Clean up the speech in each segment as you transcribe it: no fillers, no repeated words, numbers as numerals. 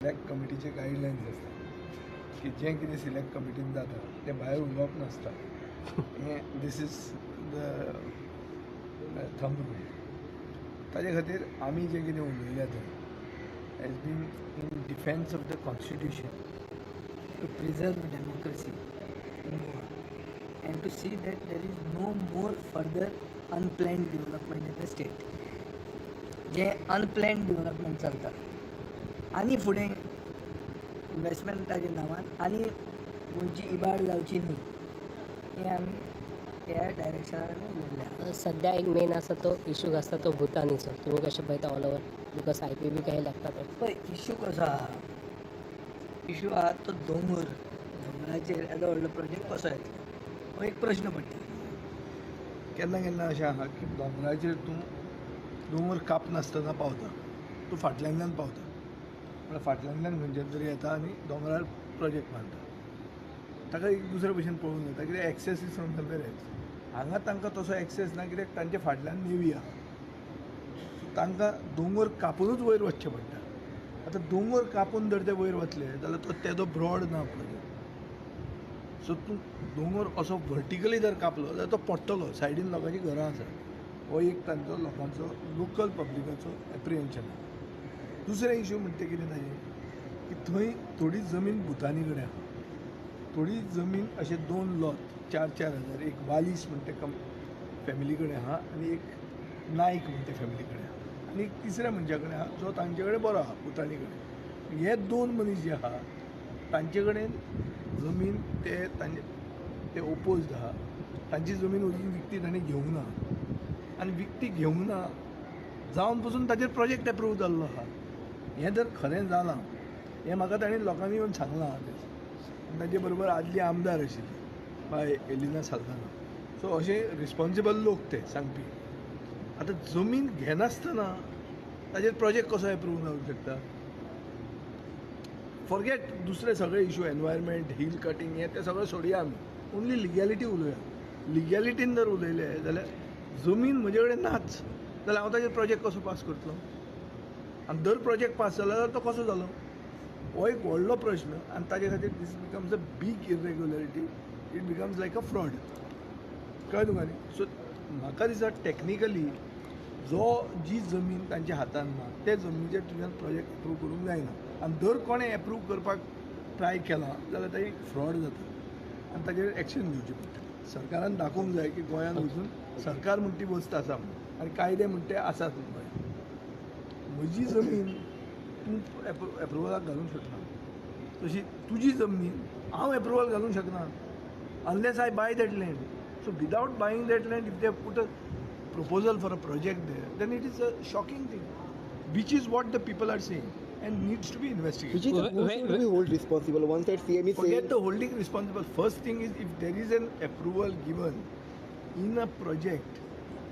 Select कमिटीचे guidelines आसता की जें कितें सिलेक्ट कमिटीन जाता तें भायर उलोवप नासता. हें this is the thumb rule. ताजे खातीर आमी जें कितें उलयल्या थंय has been in defence of the constitution, to preserve democracy in Goa and to see that there is no more further unplanned development in the state. J unplanned development चलता आनी फुडें इन्वेस्टमेंटाच्या नांवान आनी गोंयची इबाड जावची न्ही हें आमी ह्या डायरेक्शनान उलयल्या. सध्या एक मेन आसा तो इशू आसता तो भुतानीचो. तुमी कशें पळयता ऑल ओवर because IPB काही लागता ते? पळय, इशू कसो आहा, इशू आहा तो दोंगर, दोंगराचेर येदो व्हडलो प्रोजेक्ट कसो येतलो हो एक प्रश्न पडटा. केन्ना केन्ना अशें आहा की दोंगराचेर तूं दोंगर कापनासतना पावता, तूं फाटल्यानल्यान पावता, म्हळ्यार फाटल्यानल्यान खंयच्यान तरी येता आनी दोंगरार प्रोजेक्ट बांदता. ताका एक दुसरे भशेन पळोवंक जाता कित्याक access is from somewhere else. हांगा तांकां तसो एक्सेस ना कित्याक तांच्या फाटल्यान नेवी आहा. सो तांकां दोंगर कापुनूच वयर वचचें पडटा. आतां दोंगर कापून जर ते वयर वतले जाल्यार तो तेदो ब्रॉड ना प्रोजेक्ट. सो तूं दोंगर असो वर्टिकली जर कापलो जाल्यार तो पडटलो, सायडीन लोकांचीं घरां आसा. हो एक तांचो लोकांचो लोकल पब्लिकाचो एप्रिहेन्शन. दुसरें इशू म्हणटा कितें ताजें की थंय थोडी जमीन भुतानी कडेन आहा, थोडी जमीन अशे दोन लॉट 4-4 हजार, एक वालीस म्हणटा कम फॅमिली कडेन आहा आनी एक नायक म्हणटा फॅमिली कडेन आहा आनी एक तिसऱ्या मनशा कडेन आहा जो तांचे कडेन बरो आहा, भुतानी कडेन. हे दोन मनीस जे आहा तांचे कडेन जमीन ते तांचे ते ओपोज्ड आहा, तांची जमीन अजून विकती तांणी घेवंक ना आनी विकती घेवंक ना जावन पसून ताचेर प्रोजेक्ट एप्रूव जाल्लो आहा. हें जर खरें जालां हें म्हाका तांणी लोकांनी येवन सांगलां आनी तांचे बरोबर आदली आमदार आशिल्ली बाय एलिना साल्दाना. सो अशे रिस्पोन्सिबल लोक ते सांगपी. आतां जमीन घेनासतना ताचेर प्रोजेक्ट कसो एप्रूव जावंक शकता? फॉरगेट दुसरे सगळे इशू, एनवायरमेंट, हिल कटींग, हें तें सगळें सोडया, आमी ओन्ली लिगॅलिटी उलोवया. लिगॅलिटीन जर उलयले जाल्यार जमीन म्हजे कडेन नाच जाल्यार हांव ताचेर प्रोजेक्ट कसो पास करतलो? आनी जर प्रोजेक्ट पास जालो जाल्यार तो कसो जालो? हो एक व्हडलो प्रश्न आनी ताजे खातीर this becomes a big irregularity, it becomes like a fraud. कळ्ळें तुका न्ही? सो म्हाका दिसता टॅक्निकली जो जी जमीन तांच्या हातान ना ते जमनीचेर तुज्यान प्रोजेक्ट एप्रूव करूंक जायना आनी जर कोणें एप्रूव करपाक ट्राय केला जाल्यार ताजी फ्रॉड जाता आनी ताजेर एक्शन घेवची पडटा. सरकारान दाखोवंक जाय की गोंयांत वचून सरकार म्हणटा ती वस्त आसा म्हणून आनी कायदे म्हणटा ते आसात म्हणून गोंयांत. म्हजी जमीन तूं एप्रुवलाक घालूंक शकना, तशी तुजी जमनीन हांव एप्रुवल घालूंक शकना unless I buy that land. So without buying that land if they put a proposal for a project there, then it is a shocking thing, which is what the people are saying and needs to be investigated. Which is who should be hold responsible? One side CM is Forget saying the holding responsible. First thing is if there is an approval given in a project,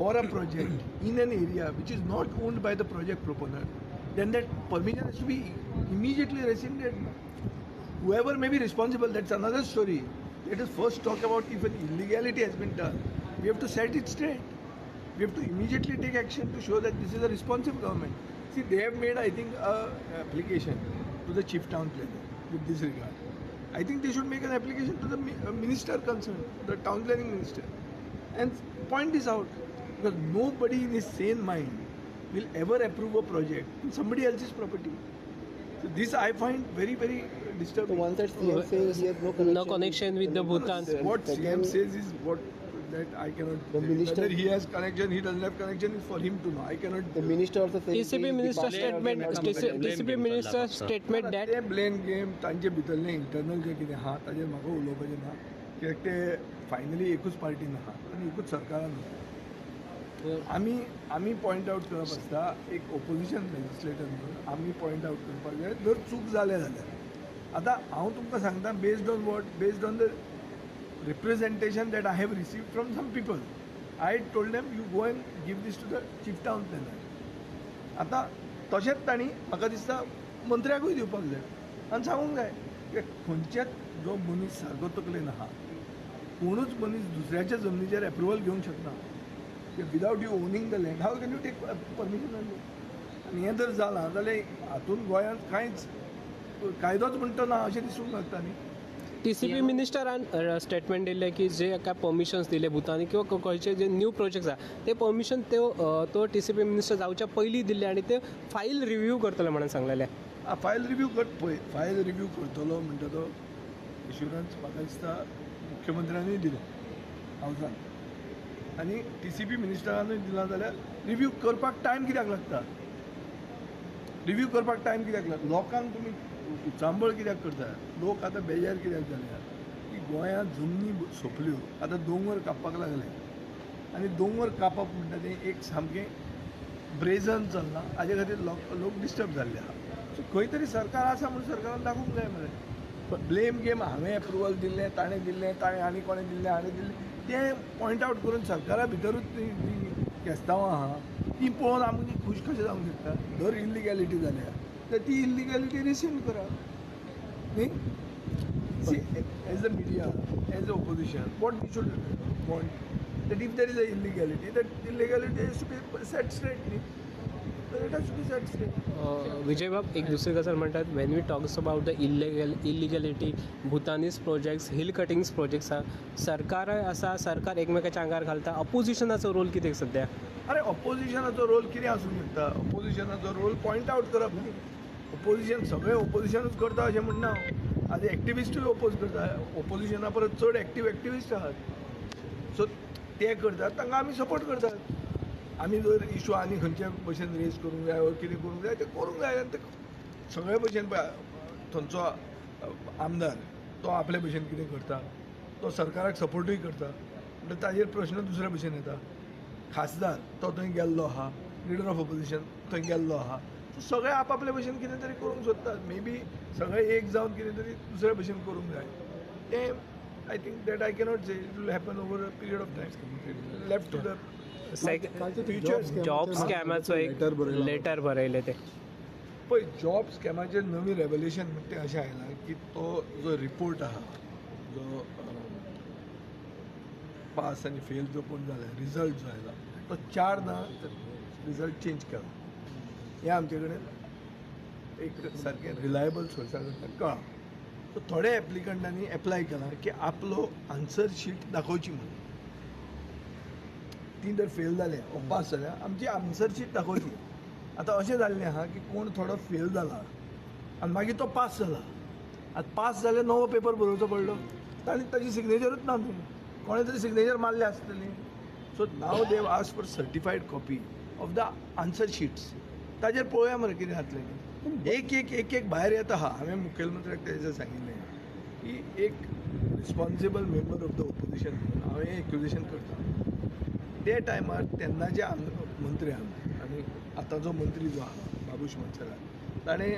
for a project in an area which is not owned by the project proponent, then that permission has to be immediately rescinded. Whoever may be responsible, that's another story. Let us first talk about if an illegality has been done. We have to set it straight. We have to immediately take action to show that this is a responsive government. See, they have made, I think, a application to the chief town planner with this regard. I think they should make an application to the minister concerned, the town planning minister, and point this out, because nobody in his sane mind will ever approve a project in somebody else's property. So this I find very, very disturbing. So one side CM saying he has no connection, No connection with the Bhutan. What CM Second- says is what that I cannot. The say. Minister- Whether he has connection, he doesn't have connection is for him to know. I cannot. The minister also saying TCP the minister department statement, also not competent. TCP minister statement that ते blame game तांचे भितरलें internal जें कितें आहा ताजेर म्हाका उलोवपाचें ना, कित्याक ते फायनली एकूच पार्टीन आहा आनी एकूच सरकारान आहा. आमी पॉयंट आउट करप आसता एक ओपोजिशन लेजिस्लेटर म्हणून आमी पॉयंट आउट करपाक जाय जर चूक जाल्या जाल्यार. आतां हांव तुमकां सांगता based on what, based on the representation that I have received from some people. I told them you go and give this to the chief town planner. आतां तशेंच तांणी म्हाका दिसता मंत्र्याकूय दिवपाक जाय आनी सांगूंक जाय की खंयच्याच जो मनीस सारको तकलेन आहा कोणूच मनीस दुसऱ्याच्या जमनीचेर एप्रुवल घेवंक शकना. Without you owning the land how can you take permission? आनी हें जर जालां जाल्यार हातूंत गोंयांत कांयच कायदोच म्हणटा ना अशें दिसूंक लागता न्ही. टीसीपी मिनिस्टरान स्टेटमेंट दिल्लें की जे काय परमिशन्स दिले भुतानी किंवा खंयचे जे न्यू प्रोजेक्ट्स आहा ते परमिशन तो टीसीपी मिनिस्टर जावच्या पयलीं दिल्ले आनी ते फायल रिव्यू करतले म्हणून सांगलेले. फायल रिव्यू कर, पळय फायल रिव्यू करतलो म्हणटा तो एश्युरन्स म्हाका दिसता मुख्यमंत्र्यानूय दिलो हावसान आनी टीसीपी मिनिस्टरानूय दिला जाल्यार रिव्यू करपाक टायम कित्याक लागता? रिव्यू करपाक टायम कित्याक लागता? लोकांक तुमी उचांबळ कित्याक करता? लोक आतां बेजार कित्याक जाल्या की गोंयांत जमनी सोंपल्यो, आतां दोंगर कापपाक लागले आनी दोंगर कापप म्हणटा तें एक सामकें ब्रेजन चल्लां. हाजे खातीर लोक डिस्टर्ब जाल्ले आहा. सो खंय तरी सरकार आसा म्हूण सरकारान दाखोवंक जाय मरे. ब्लेम गेम हांवें एप्रुवल दिल्लें, ताणें दिल्लें, ताणें आनी कोणें दिल्लें, हाणें दिल्लें, तें पॉयंट आवट करून सरकारा भितरूच तीं केस्तांवां आहा तीं पळोवन आमकां खूश कशें जावंक शकता? जर इल्लिगॅलिटी जाल्या तर ती इल्लिगॅलिटी रिसीव करा न्ही. See, as a media, as a opposition, what we should want that if there is a illegality, that illegality has to be set straight न्ही. It has to be set straight. Vijay बाब, एक दुसरी गजाल म्हणटात, when we talks about the illegality, Bhutanis projects, hill cuttings projects आहा, सरकार आसा, सरकार एकमेकाच्या आंगार घालता, अपोजिशनाचो रोल कितें सद्या? अरे ऑपोजिशनाचो रोल कितें आसूंक शकता? ऑपोजिशनाचो रोल पॉयंट आवट करप न्ही. ऑपोजिशन सगळें ऑपोजिशनूच करता अशें म्हणना हांव. आज एक्टिविस्टूय ओपोज करता, ऑपोजिशना परस चड एक्टीव एक्टिविस्ट आहात. सो ते करतात तांकां आमी सपोर्ट करतात. आमी जर इशू आनी खंयचे भशेन रेज करूंक जाय वा कितें करूंक जाय तें करूंक जाय. आनी ते सगळे भशेन थंयचो आमदार तो आपले भशेन कितें करता, तो सरकाराक सपोर्टूय करता, म्हणटा ताजेर प्रश्न दुसरे भशेन येता. खासदार तो थंय गेल्लो आहा, लिडर ऑफ ऑपोजिशन थंय गेल्लो आहा, सो सगळे आपआपले भशेन कितें तरी करूंक सोदतात. मे बी सगळे एक जावन कितें तरी दुसरे भशेन करूंक जाय तें I think that I cannot say. It will happen over a period of time, left to the job स्कॅमाचो एक लेटर बरयलें ते. पळय, जॉब स्कॅमाचेर नवी रेवल्युशन म्हणटा तें अशें आयलां की तो जो रिपोर्ट आहा, जो पास आनी फेल जो कोण जाला, रिजल्ट जो आयला तो 4दा रिजल्ट चेंज केला. हें आमचे कडेन एक सारकें रिलायबल सोर्सा कडल्यान कळ्ळां. सो थोडे एप्लिकंटांनी एप्लाय केलां की आपलो आन्सर शीट दाखोवची म्हणून. ती जर फेल जाले वा पास जाल्या आमची आन्सर शीट दाखोवची. आतां अशें जाल्लें आहा की कोण थोडो फेल जाला आनी मागीर तो पास जाला. आतां पास जाल्यार नवो पेपर बरोवचो पडलो, ताणें ताजी सिग्नेचरूच ना, न्हू कोणें तरी सिग्नेचर मारलें आसतली. So now they ask for certified copy of the answer sheets. ताजेर पळोवया मरे कितें जातलें. एक एक एक एक भायर येता आहा. हांवें मुखेलमंत्र्याक तेजें सांगिल्लें की एक responsible member of the opposition म्हणून हांवें एक्युजेशन करता. ते टायमार तेन्नाचे मंत्र्यान आनी आतांचो मंत्री जो आहा बाबूश मोन्सेरात, ताणें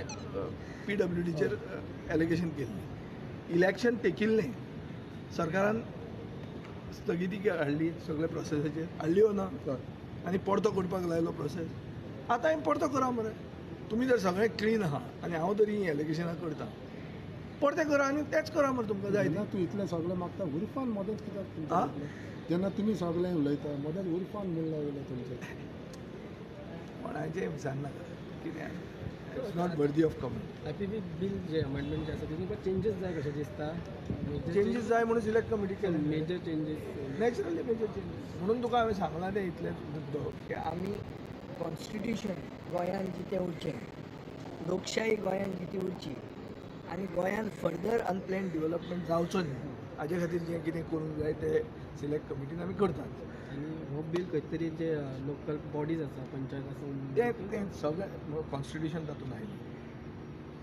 पीडब्ल्यूडीचेर एलिगेशन केल्लें. इलेक्शन तेकिल्लें, सरकारान स्थगिती हाडली सगळ्या प्रोसेसाचेर, हाडली वो ना, आनी परतो करपाक लायलो प्रोसेस. आतां हांवें परतो करा मरे. तुमी जर सगळें क्लीन आहा आनी हांव तरी हीं एलिगेशनां करता, परतें करा आनी तेंच करा मरे तुमकां जाय तें. तूं इतलें सगळें मागता, उर्फान मदत कित्याक तुमकां? जेन्ना तुमी सगळें उलयता, मदत उर्फान म्हणला वयलें तुमचें. कोणाचें सांगनाका कितें, it's not worthy of comment. IPP bill J amendment जे आसा तितून चेंजीस जाय कशें दिसता? चेंजीस जाय म्हणून सिलेक्ट कमिटी केली. Major changes, naturally major changes म्हणून तुका हांवें सांगलां तें इतलेंच मुद्दो की आमी कॉन्स्टिट्युशन गोंयांत जितें उरचें, लोकशाही गोंयांत जिती उरची आनी गोंयांत फर्दर अनप्लॅन डिवलपमेंट जावचो न्ही हाजे खातीर जें कितें करूंक जाय तें सिलेक्ट कमिटीन आमी करतात. आनी हो बील खंय तरी जे लोकल बॉडीज आसा, पंचायत आसा, तें सगळें कॉन्स्टिट्युशन तातूंत आयलें.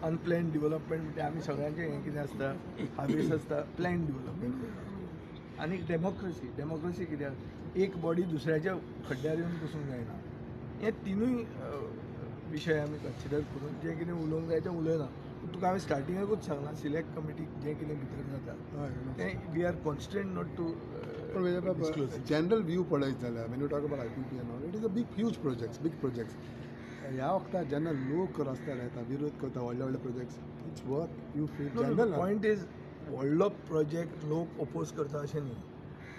अनप्लॅन डिवलपमेंट म्हणजे आमी सगळ्यांचें हें कितें आसता, हावेस आसता प्लॅन डिवलपमेंट. आनी डेमोक्रेसी, डेमोक्रेसी कित्याक एक बॉडी दुसऱ्याच्या खड्ड्यार येवन बसूंक जायना. हे तिनूय विशय आमी कन्सिडर करून जें कितें उलोवंक जाय तें उलयना. तुका हांवें स्टार्टिंगाकूच सांगलां, सिलेक्ट कमिटीक जें कितें भितर जाता तें we are constant not to disclose. General view पळयत जाल्यार when you talk about IPP and all, it is a big huge projects, big projects. ह्या वखदार जेन्ना लोक रस्त्यार येता, विरोध करता व्हडले व्हडले projects, it's worth you feel general. Point is व्हडलो प्रोजेक्ट लोक ओपोज करता अशें न्ही.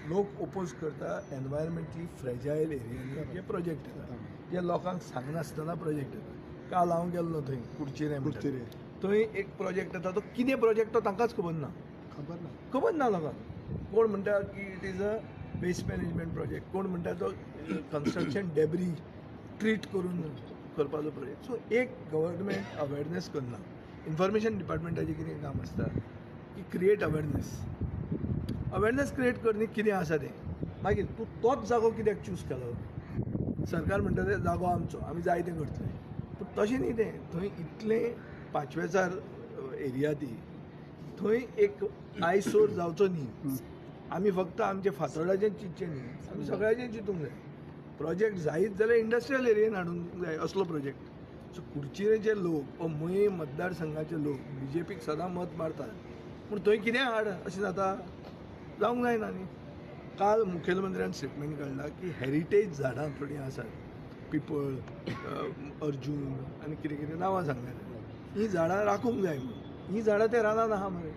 लोक ओपोज करता एनवायरमेंटली फ्रेजायल एरियांनी जे प्रोजेक्ट येता, जे लोकांक सांगनासतना प्रोजेक्ट येता. काल हांव गेल्लो थंय कुडचिरें, थंय एक प्रोजेक्ट येता, तो कितें प्रोजेक्ट तो तांकांच खबर ना. खबर ना. खबर ना लोकांक. कोण म्हणटा की it is a waste management project, कोण म्हणटा तो कन्स्ट्रक्शन डेब्री ट्रीट करून करपाचो प्रोजेक्ट. सो एक गव्हर्मेंट अवेरनेस करना. इन्फॉर्मेशन डिपार्टमेंटाचें कितें काम आसता की क्रिएट अवेरनेस. अवेरनेस क्रिएट कर न्ही कितें आसा तें. मागीर तूं तोच जागो कित्याक चूज केलो? सरकार म्हणटा ते जागो आमचो, आमी जाय तें करतले. पूण तशें न्ही तें. थंय इतलें पांचवेचार एरिया ती, थंय एक आयसोर जावचो न्ही. आमी फक्त आमचे फातोर्डाचें चिंतचें न्ही, आमी सगळ्याचें चिंतूंक जाय. प्रोजेक्ट जायत जाल्यार इंडस्ट्रियल एरियेन हाडूंक जाय असलो प्रोजेक्ट. सो कुडचिरेचे लोक वा मये मतदारसंघाचे लोक बी जे पीक सदां मत मारतात, पूण थंय कितें हाड अशें जाता, जावंक जायना न्ही. काल मुखेलमंत्र्यान स्टेटमेंट काडला की हेरिटेज झाडां थोडीं आसात, पिपळ, अर्जून आनी कितें कितें नांवां सांगल्या, हीं झाडां राखूंक जाय म्हणून. हीं झाडां ते रानान आहा मरे,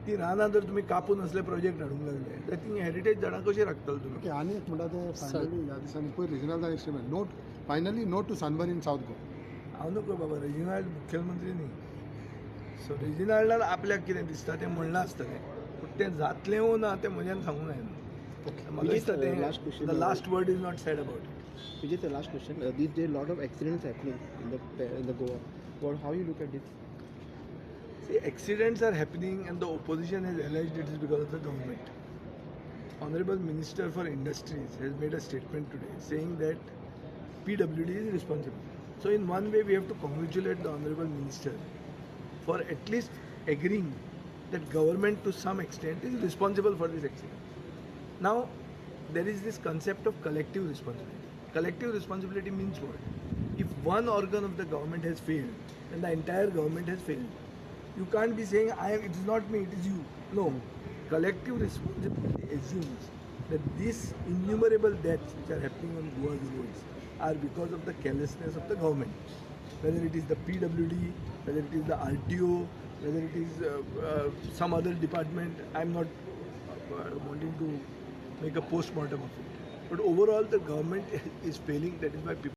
ती रानां जर तुमी कापून असले प्रोजेक्ट हाडूंक लागले जाल्यार ती हेरिटेज झाडां कशीं राखतले तुमी? ओके, आनी एक म्हणटा तें फायनली ह्या दिसांनी पयर रेजिनाल्डान एक statement, note finally no to sunburn in South Goa. हांव नको बाबा, रेजिनाल्ड मुखेलमंत्री न्ही. सो रेजिनाल्डान आपल्याक कितें दिसता तें म्हणलां आसतलें, पूण तें जातलें वो ना तें म्हज्यान सांगूंक जायना. म्हाका दिसता तें Last question. The last word is not said about it. Vijay, the last question. These days, lot of accidents happening in the Goa. What, how you look at this? See, accidents are happening and the opposition has alleged it is because of the government. Honorable Minister for Industries has made a statement today saying that PWD is responsible. So in one way we have to congratulate the Honorable Minister for at least agreeing that government to some extent is responsible for this accident. Now, there is this concept of collective responsibility. Collective responsibility means what? If one organ of the government has failed, then the entire government has failed. You can't be saying, it is not me, it is you. No. Collective responsibility assumes that these innumerable deaths which are happening on Goa's roads are because of the carelessness of the government. Whether it is the PWD, whether it is the RTO, whether it is some other department, I'm not wanting to make a post-mortem of it. But overall, the government is failing. That is why people